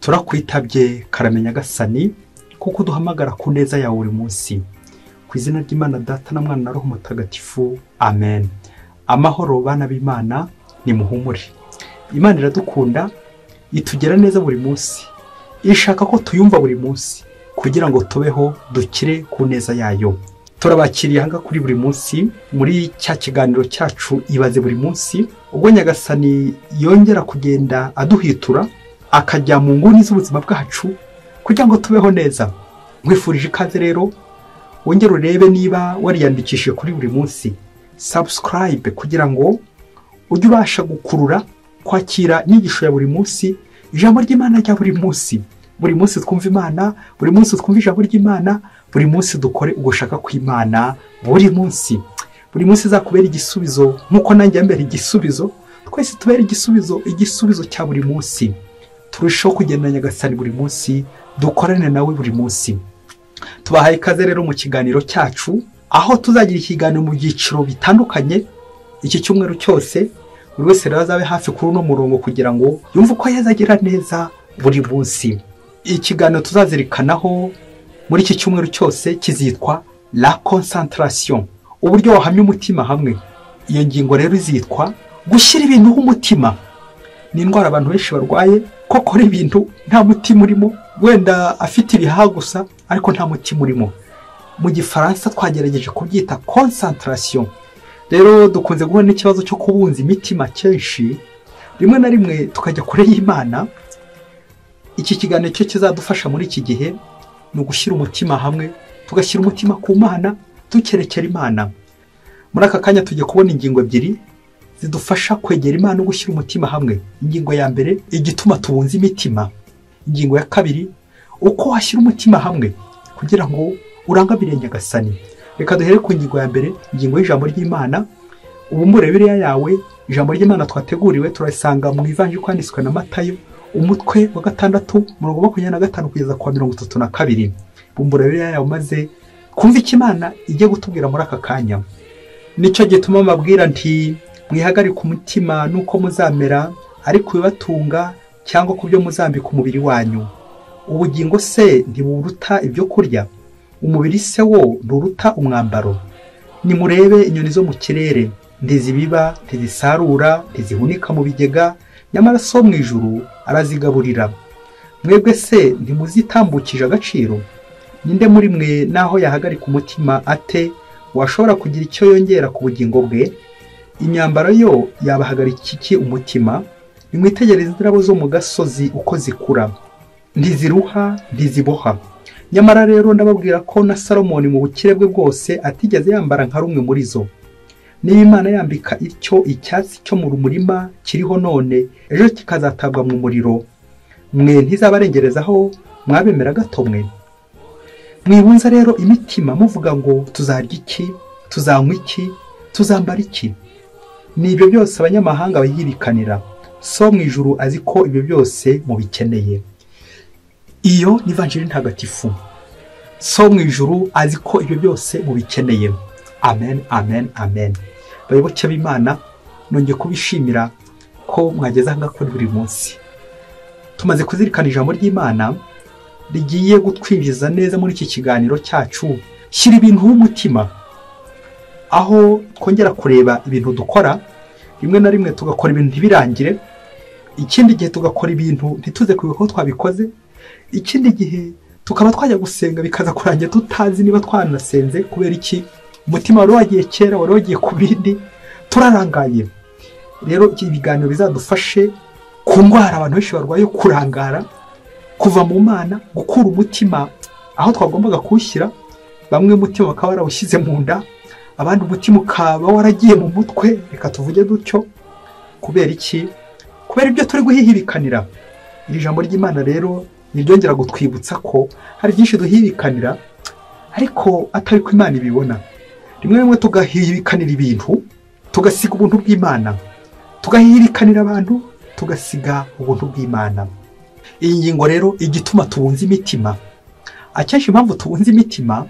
Turakwitabye karame Nyagasani, kuko duhamagara ku neza yawe buri munsi. Ku izina ry'Imana Data na Mwana na Roho Mutagatifu, amen. Amahoro bana b'Imana, nimuhumure. Imana iradukunda, itugera neza buri munsi, ishaka ko tuyumva buri munsi kugira ngo tubeho dukire ku neza yayo. Turabakiriye aha kuri buri munsi muri cya kiganiro cyacu Ibaze Buri Munsi, ubwo Nyagasani yongera kugenda aduhitura akajya mu nguni z'ubuzima bwacu kugira ngo tubeho neza. Nkwifurije ikaze rero, wongere urebe niba wariyandikishije kuri buri munsi, subscribe, kugira ngo ujye ubasha gukurura kwakira inyigisho ya buri munsi, ijambo ry'Imana rya buri munsi. Buri munsi twumva Imana, buri munsi twumva ijambo ry'Imana, buri munsi dukore ugushaka kw'Imana buri munsi. Buri munsi izakubera igisubizo nk'uko nanjye yambera igisubizo, twese tubera igisubizo, igisubizo cya buri munsi. Turusheho kugenda Nyagasani buri munsi, dukorane nawe buri munsi. Tubahaye ikaze rero mu kiganiro cyacu, aho tuzagira ikiganiro mu byiciro bitandukanye iki cyumweru cyose. Buri wese rero azabe hafi kuri uno murongo kugira ngo yumve uko yazagira neza buri munsi. Ikiganiro tuzazirikanaho muri iki cyumweru cyose kizitwa la concentration, uburyo wahamya umutima hamwe. Iyo ngingo rero izitwa gushyira ibintu umutima. Ni indwara abantu benshi barwaye, ko akora ibintu nta mutima urimo, wenda afite ibihaha gusa ariko nta mutima urimo. Mu gifaransa twagerageje kubyita concentration. Rero dukunze guhura n'ikibazo cyo kubunza imitima kenshi, rimwe na rimwe tukajya kure y'Imana. Iki kiganiro cyo kizadufasha muri iki gihe ni ugushyira umutima hamwe, tugashyira umutima ku Mana, dukerekera Imana. Muri aka kanya tugiye kubona ingingo ebyiri zidufasha kwegera Imana no gushyira umutima hamwe. Ingingo ya mbere, igituma tubunza imitima. Ingingo ya kabiri, uko washyira umutima hamwe kugira ngo urangamire Nyagasani. Reka duhere ku ngingo ya mbere, ingingo y'ijambo ry'Imana. Ubumbure Bibiliya yawe, ijambo ry'Imana twateguriwe turasanga mu Ivanjiri kwanditswe na Matayo, umutwe wa 6, umurongo 25 kugeza ku 32. Bumbura Bibiliya yawe maze kumva icyo Imana igiye gutubwira muri aka kanya. Nicyo gituma mbabwira nti mwihagarike umutima nuko muzamera, ariko ibibatunga cyangwa ku byo muzambika umubiri wanyu. Ubugingo se ntiburuta ibyo kurya? Umubiri se wo nturuta umwambaro? Nimurebe inyoni zo mu kirere, ntizibiba, ntizisarura, ntizihunika mu bigega, nyamara so mu ijuru arazigaburira. Mwebwe se ntimuzitambukije agaciro? Ninde muri mwe naho yahagarika umutima ate washobora kugira icyo yongera ku bugingo bwe? Imyambaro yo yabahagarika iki umutima? Nimwitegereze indabo zo mu gasozi uko zikura, ntiziruha, ntiziboha. Nyamara rero ndababwira ko na Salomoni mu bukire bwe bwose atigeze yambara nka rumwe muri zo. Niba Imana yambika ityo icyatsi cyo mu murima kiriho none, ejo kikazatabwa mu muriro, mwe ntizabarengerezaho mwabemera gato mwe? Mwibunza rero imitima muvuga ngo tuzarya iki, tuzanywa iki, tuzambara iki? Ni ibyo byose abanyamahanga bayibikanira. So mu ijuru azi ko ibyo byose mubikeneye. Iyo ni Ivanjiri ntagatifu. So mu ijuru azi ko ibyo byose mubikeneye. Amen, amen, amen. Bayoboke b'Imana, nongeye kubishimira ko mwageze aha kuri buri munsi. Tumaze kuzirikana ijambo ry'Imana rigiye gutwinjiza neza muri iki kiganiro cyacu, shyira ibintu umutima, aho twongera kureba ibintu dukora. Rimwe na rimwe tugakora ibintu ntibirangire, ikindi gihe tugakora ibintu ntituze kwibuka ko twabikoze, ikindi gihe tukaba twajya gusenga bikaza kurangira tutazi niba twanasenze. Kubera iki? Umutima wari wagiye kera, wari wagiye ku bindi, turarangaye. Rero iki biganiro bizadufashe ku ndwara abantu benshi barwaye, kurangara, kuva mu Mana, gukura umutima aho twagombaga kuwushyira. Bamwe umutima bakaba barawushyize mu nda, abandi umutima ukaba waragiye mu mutwe, reka tuvuge dutyo. Kubera iki? Kubera ibyo turi guhihibikanira. Iri jambo ry'Imana rero niryongera gutwibutsa ko hari byinshi duhibikanira ariko atari ko Imana ibibona. Rimwe rimwe tugahibikanira ibintu, tugasiga ubuntu bw'Imana, tugahibikanira abantu, tugasiga ubuntu bw'Imana. Iyi ngingo rero igituma tubunza imitima. Akenshi impamvu tubunza imitima,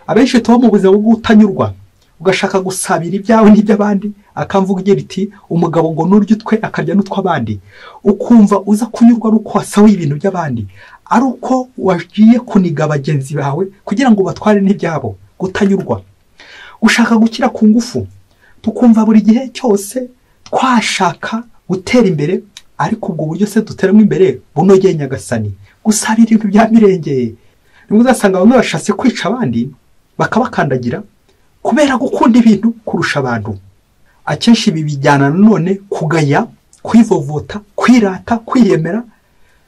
abenshi tuba mu buzima bwo kutanyurwa. Ugashaka gusabira ibyawe n'iby'abandi, akamvuga igira iti umugabo ngo nurya utwe akarya n'utw'abandi. Ukumva uza kunyurwa ari uko wasahuye ibintu by'abandi, ari uko wagiye kuniga bagenzi bawe kugira ngo batware n'ibyabo. Gutanyurwa, gushaka gukira ku ngufu, tukumva buri gihe cyose twashaka gutera imbere, ariko ubwo buryo se duteramo imbere bunogeye Nyagasani. Gusabira ibintu bya mirengeye, nibwo uzasanga bamwe bashatse kwica abandi bakabakandagira kubera gukunda ibintu kurusha abantu. Akenshi ibi bijyana nanone kugaya, kwivovota, kwirata, kwiyemera,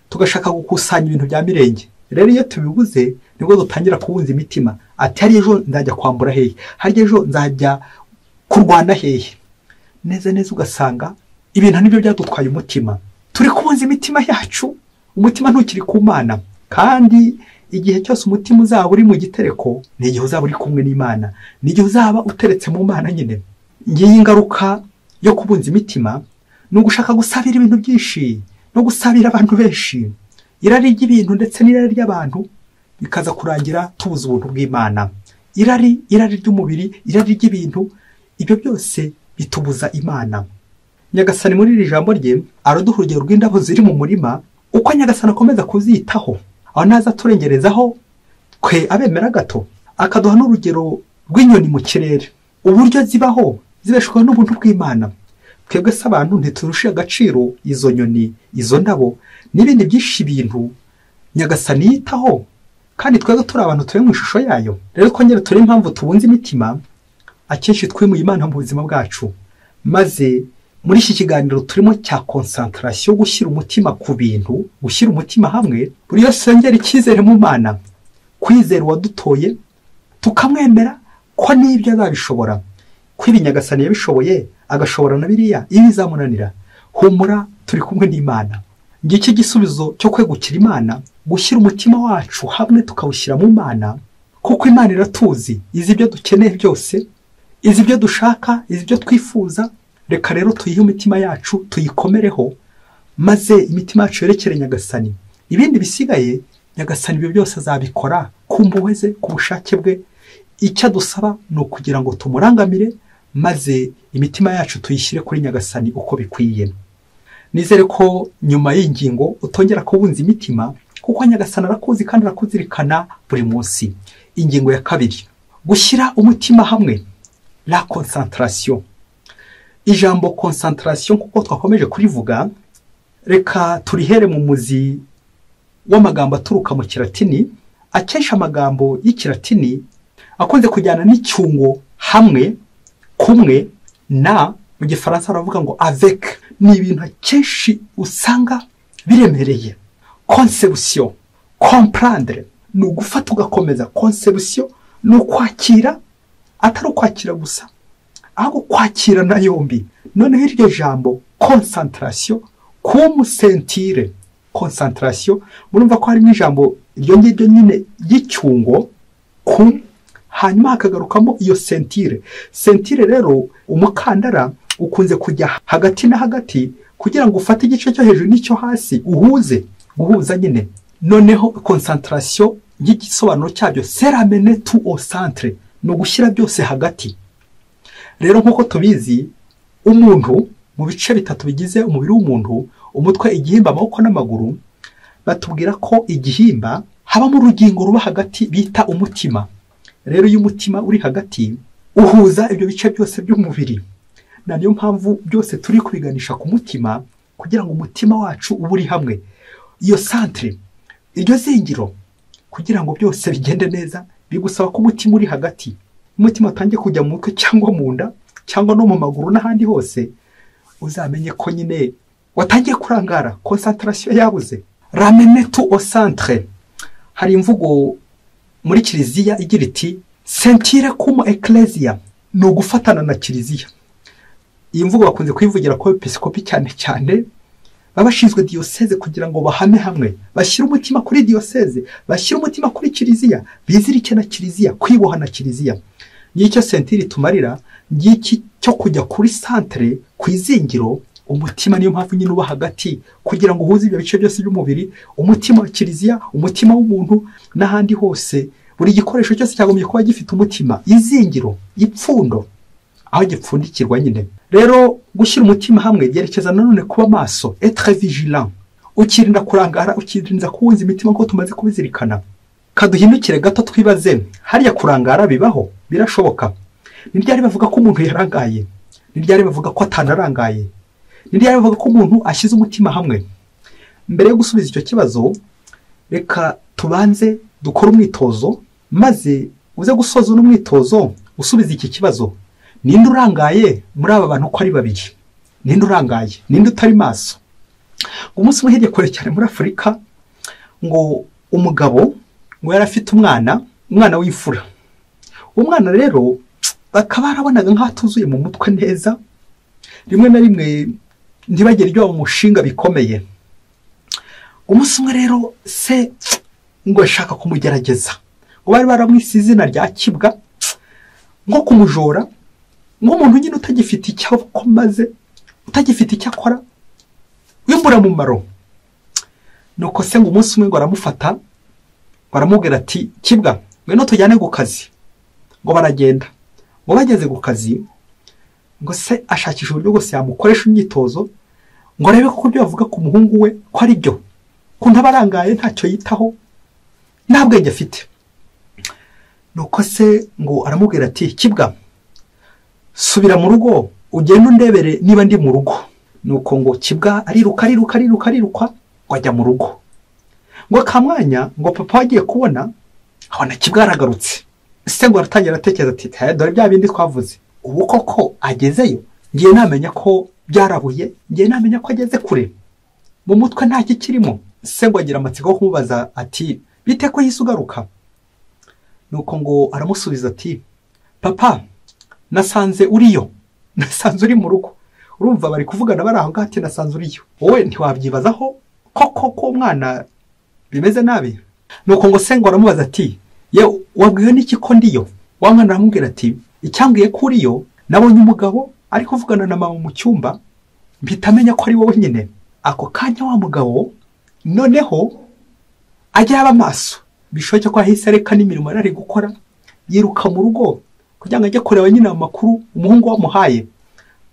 tugashaka gukusanya ibintu bya mirenge. Rero iyo tubibuze nibwo dutangira kubunza imitima, ati hari ejo nzajya kwambura hehe, hari ejo nzajya kurwana hehe. Neza neza ugasanga ibintu nibyo byadutwaye umutima. Turi kubunza imitima yacu, umutima ntukiri ku Mana. Kandi igihe cyose umutima uzaba uri mu gitereko ni igihe uzaba uri kumwe n'Imana, ni igihe uzaba uteretse mu Mana nyine. Ngiyi ingaruka yo kubunza imitima ni ugushaka gusabira ibintu byinshi no gusabira abantu benshi. Irari ry'ibintu ndetse n'irari ry'abantu bikaza kurangira tubuze ubuntu bw'Imana. Irari ry'umubiri, irari ry'ibintu, ibyo byose bitubuza Imana. Nyagasani muri iri jambo rye araduha urugero rw'indabo ziri mu murima, uko Nyagasani akomeza kuzitaho, aho naza turengerezaho twe abemera gato, akaduha n'urugero rw'inyoni mu kirere, uburyo zibaho zibeshwaho n'ubuntu bw'Imana. Twebwe se abantu ntiturushe agaciro izo nyoni, izo ndabo n'ibindi byinshi bintu Nyagasani yitaho, kandi twebwe turi abantu turi mu ishusho yayo. Rero twongere turi impamvu tubunze imitima, akenshi twimuye Imana mu buzima bwacu. Maze muri iki kiganiro turimo cya concentration, gushyira umutima ku bintu, gushyira umutima hamwe, buri yose yongera icyizere mu Mana, kwizera uwadutoye, tukamwemera ko n'ibyo azabishobora, ko ibi Nyagasani yabishoboye agashobora na biriya, ibizamunanira. Humura, turi kumwe n'Imana. Ngiki gisubizo cyo kwegukira Imana, gushyira umutima wacu hamwe tukawushyira mu Mana, kuko Imana iratuzi, izi ibyo dukeneye byose, izi ibyo dushaka, izi ibyo twifuza. Reka rero tuyihe imitima yacu, tuyikomereho, maze imitima yacu yerekere Nyagasani. Ibindi bisigaye Nyagasani ibyo byose azabikora ku mpuhwe ze, ku bushake bwe. Icyo adusaba ni ukugira ngo tumurangamire, maze imitima yacu tuyishyire kuri Nyagasani uko bikwiye. Nizere ko nyuma y'ingingo utongera kubunza imitima, kuko Nyagasani arakuzi kandi arakuzirikana buri munsi. Ingingo ya kabiri, gushyira umutima hamwe, la concentration. Ijambo concentration kuko twakomeje kurivuga, reka turihere mu muzi w'amagambo aturuka mu Kilatini. Akenshi amagambo y'Ikilatini akunze kujyana n'icyungo hamwe, kumwe, na mu Gifaransa baravuga ngo avec. Ni ibintu akenshi usanga biremereye. Conception, comprendre, ni ugufata ugakomeza. Conception ni ukwakira, atari ukwakira gusa, ahubwo kwakira na yombi. Noneho iryo jambo concentration, comme sentire, concentration, murumva ko harimo ijambo iryo ngiryo nyine y'icyungo kum, hanyuma hakagarukamo iyo sentire. Sentire rero umukandara ukunze kujya hagati na hagati kugira ngo ufate igice cyo hejuru n'icyo hasi, uhuze, guhuza nyine. Noneho concentration y'igisobanuro cyabyo, c'est ramener tout au centre, ni ugushyira byose hagati. Rero nkuko tubizi, umuntu mu bice bitatu bigize umubiri w'umuntu, umutwe, igihimba, amaboko n'amaguru, batubwira ko igihimba habamo urugingo ruba hagati bita umutima. Rero iyo umutima uri hagati uhuza ibyo bice byose by'umubiri. Na niyo mpamvu byose turi kubiganisha ku mutima, kugira ngo umutima wacu ube uri hamwe, iyo centre, iryo zingiro, kugira ngo byose bigende neza, bigusaba ko umutima uri hagati. Umutima utangiye kujya mu mutwe cyangwa mu nda cyangwa no mu maguru n'ahandi hose, uzamenye ko nyine watangiye kurangara, concentration yabuze. Ramener tout au centre. Hari imvugo muri Kiliziya igira iti sentire cum ecclesia, ni ugufatana na Kiliziya. Iyi mvugo bakunze kuyivugira ko episkopi cyane cyane baba bashinzwe diyoseze, kugira ngo bahame hamwe, bashyire umutima kuri diyoseze, bashyire umutima kuri Kiliziya, bizirike na Kiliziya, kwiboha na Kiliziya. Ngicyo sentire tumarira, ngiki cyo kujya kuri centre, ku izingiro, umutima. Niyo mpamvu nyine uba hagati, kugira ngo uhuze ibyo bice byose by'umubiri, umutima wa Kiliziya, umutima w'umuntu n'ahandi hose. Buri gikoresho cyose cyagombye kuba gifite umutima, izingiro, ipfundo, aho gipfundikirwa nyine. Rero gushyira umutima hamwe byerekeza nanone kuba maso, être vigilant, ukirinda kurangara, ukirinda kuwunza imitima nk'uko tumaze kubizirikana. Kaduhindukire gato twibaze, hariya kurangara bibaho? Birashoboka. Ni ryari bavuga ko umuntu yarangaye? Ni ryari bavuga ko atanarangaye? Ni ryari bavuga ko umuntu ashyize umutima hamwe? Mbere yo gusubiza icyo kibazo, reka tubanze dukore umwitozo, maze uze gusoza uno mwitozo usubiza iki kibazo: ninde urangaye muri aba bantu uko ari babiri? Ninde urangaye? Ninde utari maso? Umunsi umwe hirya kure cyane muri Afurika, ngo umugabo ngo yari afite umwana w'imfura. Umwana rero bakaba barabonaga nk'aho atuzuye mu mutwe neza, rimwe na rimwe ntibagire ibyo bamushinga bikomeye. Umunsi umwe rero se ngo ashaka kumugerageza, ngo bari baramwise izina rya Kibwa, nko kumujora, nk'umuntu nyine utagifite icyo akomaze, utagifite icyo akora, w'imburamumaro. Nuko se ngo umunsi umwe ngo aramufata, ngo aramubwira ati: Kibwa, ngwino tujyane ku kazi. Ngo baragenda. Ngo bageze ku kazi, ngo se ashakisha uburyo bwose yamukoresha imyitozo, ngo arebe ko ibyo bavuga ku muhungu we ko ari byo, ko ntabarangaye, ntacyo yitaho, nta bwenge afite. Nuko se ngo aramubwira ati: Kibwa, subira mu rugo ugende undebere niba ndi mu rugo. Nuko ngo Kibwa ariruka ariruka ariruka ariruka ngo ajya mu rugo. Ngo akamwanya ngo papa agiye kubona, abona Kibwa aragarutse. Se ngo aratangira atekereza ati: dore bya bindi twavuze, ubu koko agezeyo? Ngiye namenya ko byarabuye, ngiye namenya ko ageze kure, mu mutwe nta kikirimo. Se ngo agira amatsiko yo kumubaza ati: bite ko yise ugaruka? Nuko ngo aramusubiza ati: papa, nasanze uriyo, nasanze uri mu rugo. Urumva bari kuvugana bari aho ngaho, ati nasanze uriyo. Wowe ntiwabyibazaho koko ko umwana bimeze nabi? Nuko ngo se ngo aramubaza ati: ye, wabwiwe n'iki ko ndiyo? Wa mwana aramubwira ati: icyambwiye ko uriyo, nabonye umugabo ari kuvugana na mama mu cyumba, mpita amenya ko ari wowe nyine. Ako kanya wa mugabo noneho ajya aba maso, bishoboke ko ahise areka n'imirimo yari ari gukora, yiruka mu rugo kugira ngo ajye kureba nyine amakuru umuhungu wamuhaye.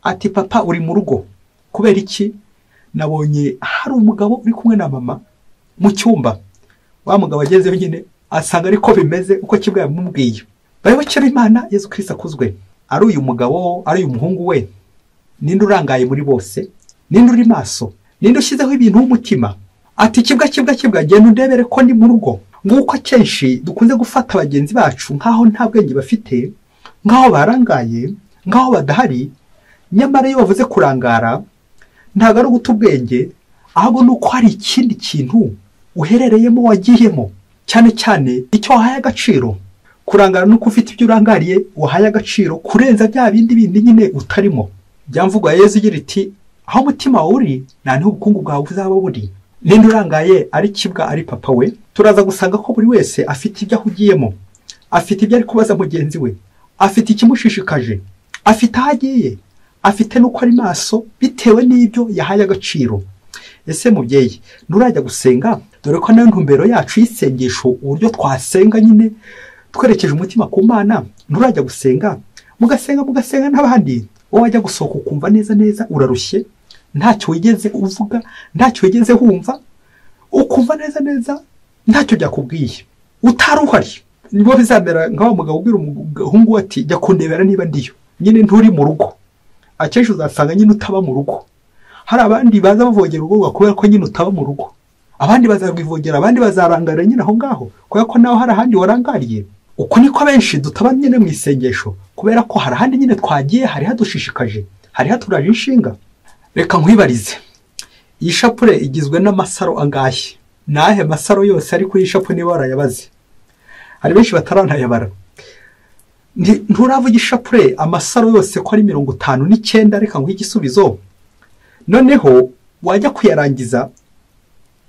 Ati: papa, uri mu rugo kubera iki? Nabonye hari umugabo uri kumwe na mama mu cyumba. Wa mugabo agezeyo nyine asanga ariko bimeze uko Kibwa yamubwiye. Bayoboke b'Imana, Yezu Kristo akuzwe. Ari uyu mugabo, ari uyu muhungu we, ninde urangaye muri bose? Ninde uri maso? Ninde ushyizeho ibintu w'umutima? Ati: Kibwa, Kibwa, Kibwa, genda undebere ko ndi mu rugo. Nguko akenshi dukunze gufata bagenzi bacu nk'aho nta bwenge bafite, nk'aho barangaye, nk'aho badahari. Nyamara iyo bavuze kurangara, ntabwo ari uguta ubwenge, ahubwo ni uko hari ikindi kintu uherereyemo, wagiyemo, cyane cyane icyo wahaye agaciro. Kurangara ni uko ufite ibyo urangariye wahaye agaciro kurenza bya bindi bindi nyine utarimo. Byamvugo ya Yezu igira iti: aho umutima wawe uri, nta niho ubukungu bwawe buzaba buri. Ninde urangaye? Ari Kibwa, ari papa we? Turaza gusanga ko buri wese afite ibyo ahugiyemo, afite ibyo ari kubaza mugenzi we, afite ikimushishikaje, afite aho agiye, afite n'uko ari maso bitewe n'ibyo yahaye agaciro. Ese mubyeyi, nturajya gusenga? Dore ko nayo ntumbero yacu y'isengesho, uburyo twasenga nyine twerekeje umutima ku Mana. Nturajya gusenga, mugasenga mugasenga n'abandi, wowe wajya gusohoka ukumva neza neza urarushye, ntacyo wigeze uvuga, ntacyo wigeze wumva, ukumva neza neza ntacyo byakubwiye, utari uhari. Nibo bizamera nka wa mugabo ubwira umuhungu ati: jya kundebera niba ndiyo. Nyine nturi mu rugo. Akenshi uzasanga nyine utaba mu rugo. Hari abandi baza bavogera urugo kubera ko nyine utaba mu rugo, abandi bazarwivogera, abandi bazarangara nyine aho ngaho kubera ko naho hari ahandi warangariye. Uko niko abenshi dutaba nyine mu isengesho, kubera ko hari ahandi nyine twagiye, hari hadushishikaje, hari haturaje inshinga. Reka nkwibarize, iyi shapure igizwe n'amasaro angahe? Nahe masaro yose ari kuri iyi shapure niba warayabaze? Hari benshi bataranayabara. Nturavuga ishapure amasaro yose ko ari 59? Reka nguhe igisubizo. Noneho wajya kuyarangiza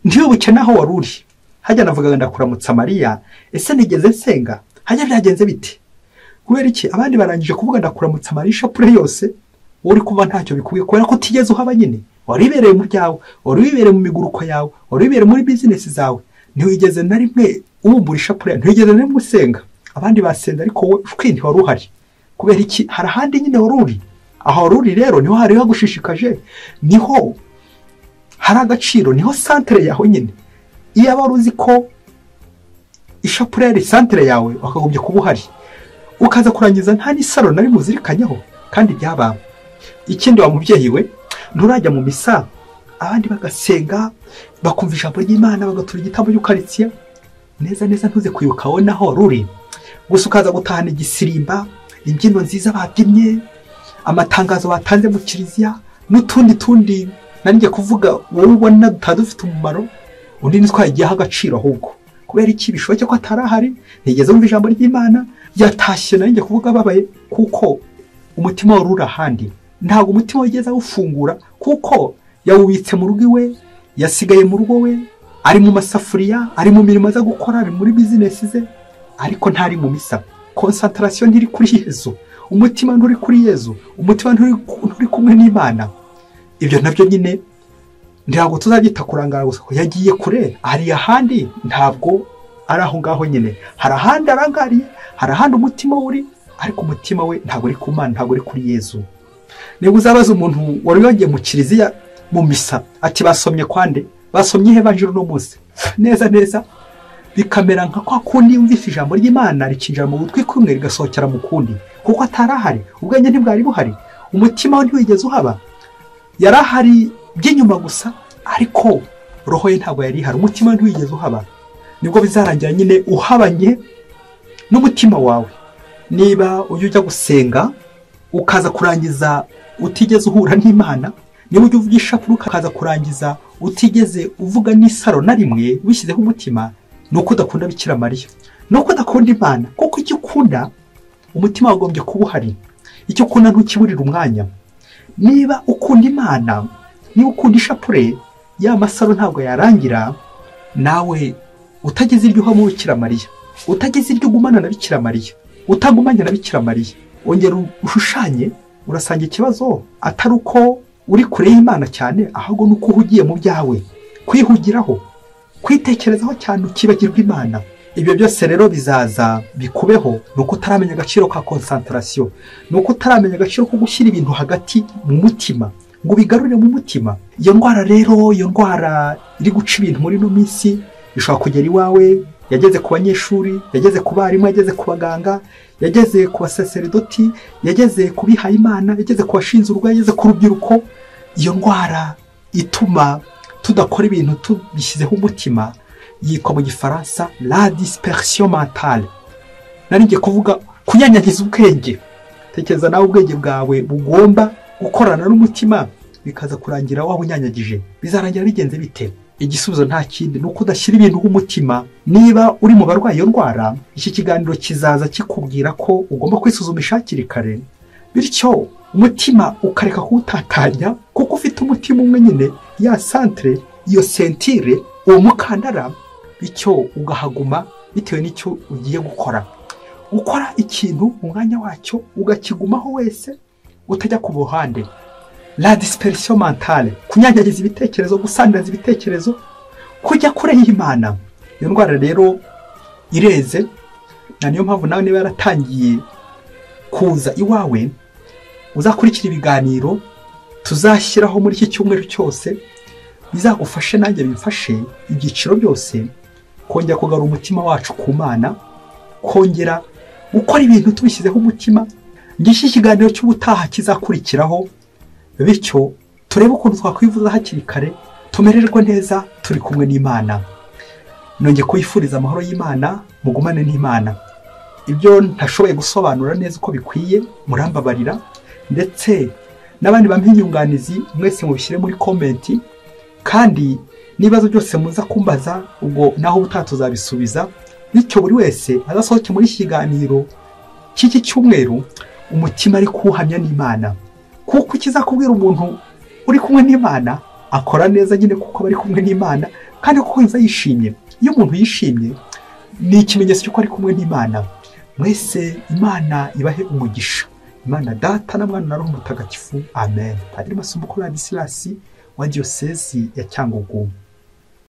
ntiwibuke naho wari uri. Hajya navugaga ndakuramutsa Mariya, ese nigeze nsenga? Hajya byagenze bite? Kubera iki abandi barangije kuvuga ndakuramutsa Mariya ishapure yose, wowe uri kuba ntacyo bikubwiye, kubera ko utigeze uhaba nyine. Wari wibereye mu byawe, wari wibereye mu miguruko yawe, wari wibereye muri bizinesi zawe. Ntiwigeze na rimwe ubumbura ishapure, ntiwigeze na rimwe usenga. Abandi basenze ariko wowe ushwi ntiwari uhari. Kubera iki? Hari ahandi nyine wari uri. Aho wari uri rero niho hari hagushishikaje, niho hari agaciro, niho santere yawe nyine. Iyo wari uzi ko ishapure yari santere yawe, wakagombye kuba uhari. Ukaza kurangiza nta n'isaro nari muzirikanyeho kandi byaba. Ikindi wa mubyeyi we, nturajya mu misa abandi bagasenga bakumva ijambo ry'Imana bagatura igitambo cy'Ukaristiya neza neza, ntuze kwibuka wowe naho ruri. Gusa ukaza gutahana igisirimba, imbyino nziza babyinnye, amatangazo batanze mu kiliziya n'utundi tundi nanjye kuvuga wowe ubona dufite umumaro, undi ntitwagiyeho agaciro ahubwo. Kubera iki? Bishoboke ko atarahari, ntigeze wumva ijambo ry'Imana, yatashye nanjye kuvuga ababaye kuko umutima wari uri ahandi. Ntabwo umutima wigeze awufungura kuko yawubitse mu rugo iwe, yasigaye mu rugo we, ari mu masafuriya, ari mu mirimo aza gukora, ari muri bizinesi ze, ariko ntari mu misa. Concentration ntiri kuri Yezu, umutima nturi kuri Yezu, umutima nturi kumwe n'Imana. Ibyo nabyo nyine ntabwo tuzabyita kurangara gusa ko yagiye kure, ari ahandi, ntabwo ari aho ngaho nyine. Hari ahandi arangariye, hari ahandi umutima uri, ariko umutima we ntabwo uri ku Mana, ntabwo uri kuri Yezu. Niba uzabaza umuntu wari wagiye mu kiliziya mu misa ati basomye kwande, basomye evanjiri uno munsi, neza neza bikamera nka kwa kundi yumvise ijambo ry'Imana rikinjira mu gutwi kumwe rigasohokera mu kundi, kuko atarahari, ubwenge ntibwari buhari, umutima we ntiwigeze uhaba. Yarahari by'inyuma gusa, ariko roho ye ntabwo yari ihari, umutima we ntiwigeze uhaba. Nibwo bizarangira nyine uhabanye n'umutima wawe. Niba ujya ujya gusenga ukaza kurangiza utigeze uhura n'Imana, niba ujya uvuga ishapure ukaza kurangiza utigeze uvuga n'isaro na rimwe wishyizeho umutima, ni uko udakunda Bikira Mariya, ni uko udakunda Imana. Kuko icyo ukunda umutima wagombye kuba uhari, icyo ukunda ntukiburira umwanya. Niba ukunda Imana, niba ukunda ishapure, ya masaro ntabwo yarangira nawe utagize iryo uha Bikira Mariya, utagize iryo ugumana na Bikira Mariya, utagumanye na Bikira Mariya. Ongera ushushanye, urasanga ikibazo atari uko uri kure y'Imana cyane, ahubwo nuko uhugiye mu byawe, kwihugiraho, kwitekerezaho cyane ukibagirwa Imana. Ibyo byose rero bizaza bikubeho nuko utaramenya agaciro ka concentration, nuko utaramenya agaciro ko gushyira ibintu hagati mu mutima ngo ubigarurire mu mutima. Iyo ndwara rero, iyo ndwara iri guca ibintu muri no minsi, ishobora kugera iwawe, yageze ku banyeshuri, yageze ku barimu, yageze ku baganga, yageze ku basaseredoti, yageze ku bihayimana, yageze ku bashinzwe urugo, yageze ku rubyiruko. Iyo ndwara ituma tudakora ibintu tubishyizeho umutima yitwa mu Gifaransa la dispersion mentale. Nari ngiye kuvuga kunyanyagiza ubwenge. Tekereza nawe ubwenge bwawe bugomba gukorana n'umutima, bikaza kurangira waba unyanyagije. Bizarangira bigenze bite? Igisubizo nta kindi, nuko udashyira ibintu umutima. Niba uri mu barwayi iyo ndwara, iki kiganiro kizaza kikubwira ko ugomba kwisuzumisha hakiri kare, bityo umutima ukareka kuwutatanya, kuko ufite umutima umwe nyine, ya centre, iyo sentire, uwo mukandara, bityo ugahaguma bitewe n'icyo ugiye gukora. Ukora ikintu mu mwanya wacyo ugakigumaho wese, utajya ku buhande. La dispersion mentale, kunyanyagiza ibitekerezo, gusandaza ibitekerezo, kujya kure y'Imana. Iyo ndwara rero ireze, na niyo mpamvu nawe niba yaratangiye kuza iwawe, uzakurikira ibiganiro tuzashyiraho muri iki cyumweru cyose, bizagufashe nanjye bimfashe ibyiciro byose kongera kugarura umutima wacu ku Mana, kongera gukora ibintu tubishyizeho umutima. Ngiki ikiganiro cy'ubutaha kizakurikiraho, bityo turebe ukuntu twakwivuza hakiri kare, tumererwe neza turi kumwe n'Imana. Nongeye kuyifuriza amahoro y'Imana, mugumane n'Imana. Ibyo ntashoboye gusobanura neza uko bikwiye murambabarira, ndetse n'abandi bampa inyunganizi mwese mubishyire muri komenti, kandi n'ibibazo byose muza kumbaza ubwo naho ubutaha tuzabisubiza, bityo buri wese azasohoke muri iki kiganiro cy'iki cyumweru umutima ari kuwuhamya n'Imana. Kuko ikizakubwira umuntu uri kumwe n'Imana akora neza nyine, kuko bari kumwe n'Imana, kandi kuko yumva yishimye. Iyo umuntu yishimye ni ikimenyetso cy'uko ari kumwe n'Imana. Mwese Imana ibahe umugisha. Imana Data na Mwana na Roho Mutagatifu. Amen. Padiri Masumbuko Ladislas wa Diyosezi ya Cyangugu.